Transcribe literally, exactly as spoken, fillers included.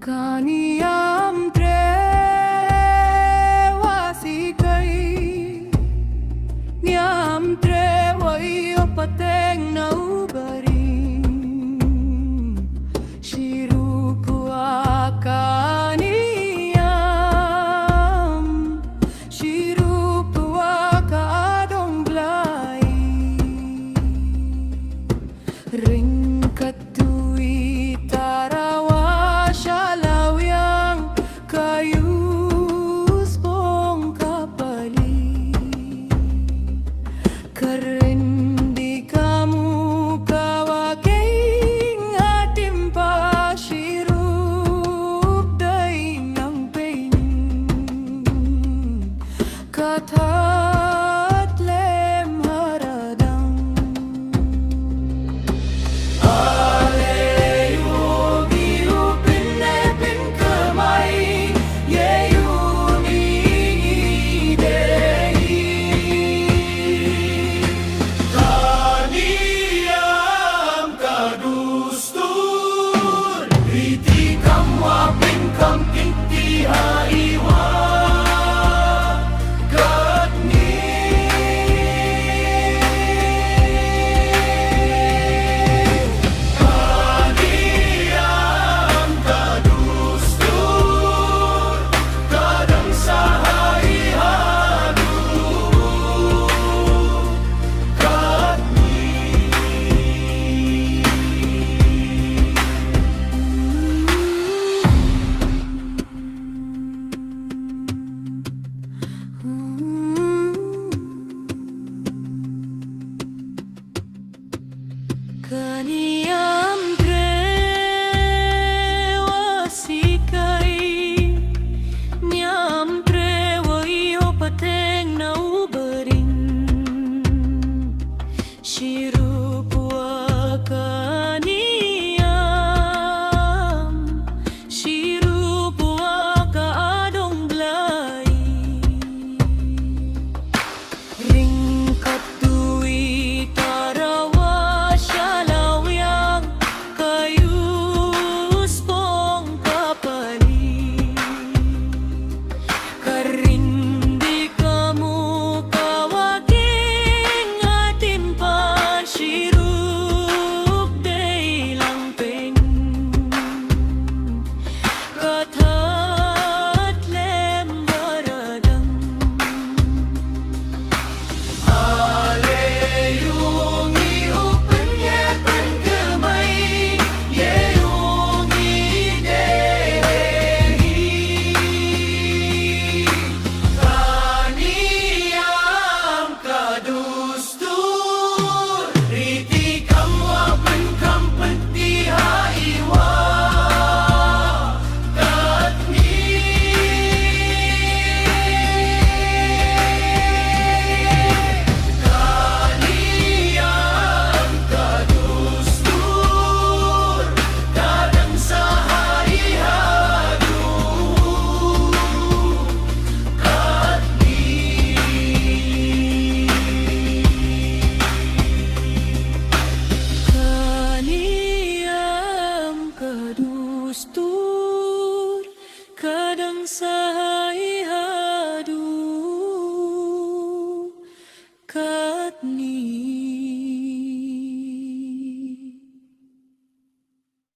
Kani am tre wa sikai, ni am tre wa i o pateng na u barim. Chirup wa kani am, chirup wa ka dong Blai. Ryngkat tu i tarawa chalawiang, ka yus bong ka pali. Ka rin di kamu ka wa keng a tim pa chirup dei nang pein. Ka that lem haradang. Ale yu mi u pynne pynkyrmai, ye yu mi i dei. Kani am ka dustur, riti kam wa pynkam pynti ha i wa katni. Kani am ka dustur, ka dang sahai hadu katni. Kani am tre wa sikai, ni am tre wa i o pateng na u barim. Chirup wa kani am, chirup wa ka dong Blai. Ryngkat tu i tarawa chalawiang, ka yus bong ka pali. Ka rin di kamu ka wa keng a tim pa chirup dei lang pein. Ka that lem haradang. Ale yu mi u pynne pynkyrmai, ye yu mi dei. Kani am ka dustur, riti kam wa pynkam pynti ha i wa katni. Kani am ka dustur, ka dang sahai hadu katni. Kani am ka dustur, ka dang sahai hadu katni.